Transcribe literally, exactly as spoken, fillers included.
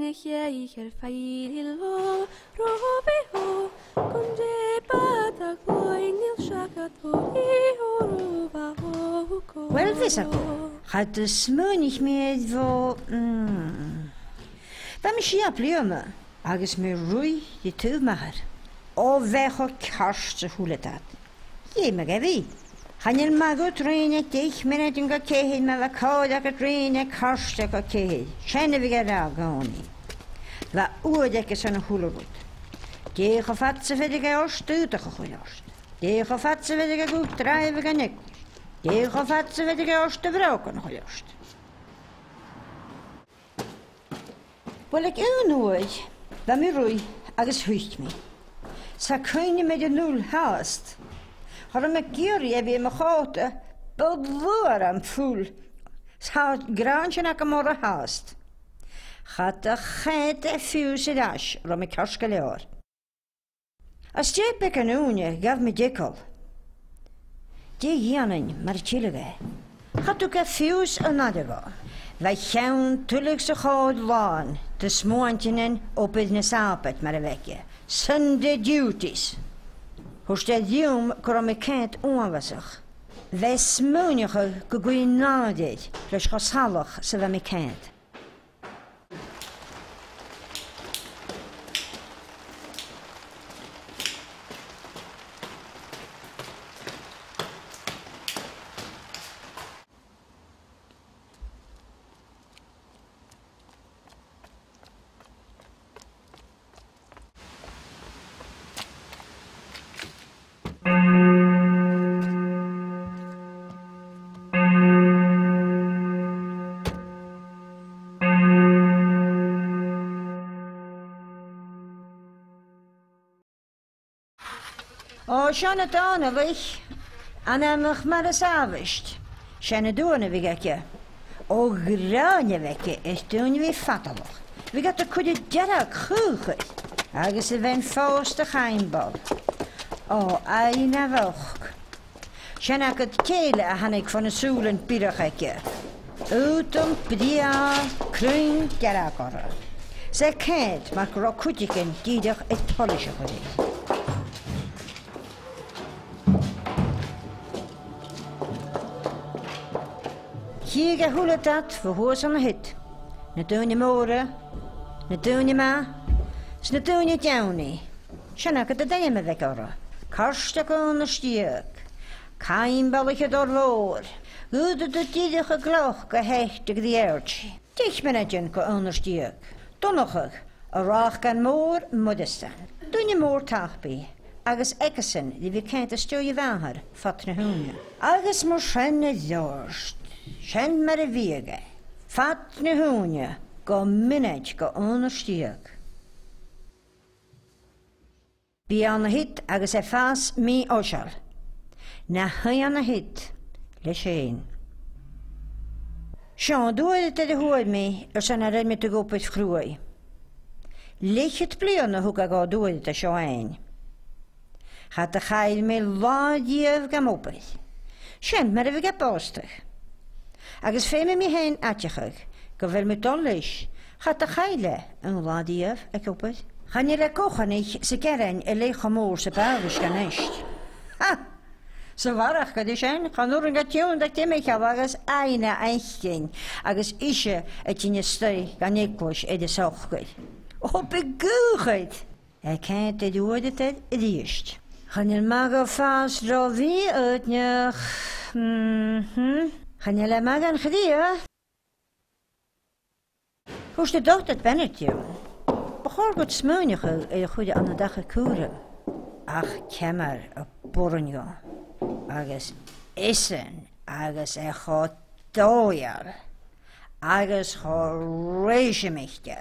Uill, a bheil fhios agaibh, cha do smaoinich mi air bho, mm, bha mi sia bliadhna agus mi a' ruith ri taobh m' athar. O, bha e cho ceart 's a h-uile dad. Dh'fheumadh e bhith. Chan eil math dhut ruith aig deich mionaidean gu ceithir ma bha còir agad ruith aig cairteal gu ceithir. Sin a bhiodh e ag ràdh an-còmhnaidh. Bha uair aige airson a h-uile rud. Dè cho fad 's a bheireadh e ort aodach a chur ort? Dè cho fad 's a bheireadh e dhut dràibheadh an eaglais? Dè cho fad 's a bheireadh e ort do bhrògan a chur ort? Uill, aig aon uair, bha mi a' ruith agus thuit mi. 'S cha chuimhnich mi air an uile fhathast. Cha robh mi ag iarraidh a bhith air mo chòta, bu luath orm fuil. 'S tha gràin sin agam orra fhathast. Cha do chaidh e fiù 's air ais, robh mi ceart gu leòr. Às dèidh beagan ùine, ghabh mi an t-eagal. Dè dhèanainn mura tilleadh e? Cha tug e fiù 's an aire dhomh. Bha a cheann tuilleadh 's a chòir làn de smuaintean, obair na Sàbaid mar a bh' aige. Sunday duties. Thuirt e rium gun robh mi ceart uabhasach. Bha e a' smaoineachadh gu bheil mi nàdair leis cho salach 's a bha mi ceart. O, seo na Dòmhnallach, ainmeil mar as àbhaist. 'S e na duan a bhiodh aige. O, ghràin a bh' aige air daoine a bhith fadalach. Bhiodh iad a' cur an dearg chùchair agus a' bhean-phòsta Chaimbeul. O, aidh na bhochd. Sin agad cèile a thàinig fo na sùilean biorach aige. Aodann brèagha, cruinn dearg oirre. 'S e ceart mar gun robh cuideigin dìreach air poilis a chur air. Chì thu a h-uile dad bho shuas an siud. Na daoine mòra, na daoine math, 's na daoine deamhnaidh. Sin agad an t-ainm a bh' orra. Cairteal gu aonais deug. Caimbeulaich an Dòrmhor. Dh'fhaodadh tu dìreach a gleoc gu h-àraid gu dìreach. Deich mionaidean gu aonais deug. Donnchadh, an ràcan mòr, Moireasdan. Duine mòr tapaidh, agus aigesan ri bhith ceangailte ri a mhàthair fad na h-ùine. Agus mar sin air adhart, sin mar a bhiodh e. Fad na h-ùine, gu mionaid gu aonais deug. Bidh e an siud agus e a' fàs mì-fhoiseil. Na h-aon an siud leis fhèin. Seo an t-uair a fhuair mi airson a rinn mi de dh'obair chruaidh. Leth-cheud bliadhna thug e dhomh an t-uair seo fhaighinn. Cha do chaill mi latha riamh gam obair. Sin mar a bhiodh e bòstach. Agus feumaidh mi fhèin aideachadh gu bheil mi dol leis, cha do chaill e aon latha riamh aig obair. Chan eil e a' coiseachd sa ghearran a leithid cho mòr 's a b' àbhaist a-nis. Ha! Sa bharrachd air sin, chan urrainn dha tionndadh timcheall agus aithne fhaicinn, agus ise a' tighinn a-steach dhan eaglais air a socair. O, bu ghaothach! Aig ceann de dh'uaireadair a-rithist. Chan eil math dhomh fàs ro mhì-fhoighidneach. Mhm. Chan eil e math dhan chridhe. Thuirt an Dotair Bennett rium, bu chòir dhut smaoineachadh air a chur ann an dachaigh cùraim. Ach ciamar a b' urrainn dhomh, agus esan, agus e cho dòigheil, agus cho rèisimeichte.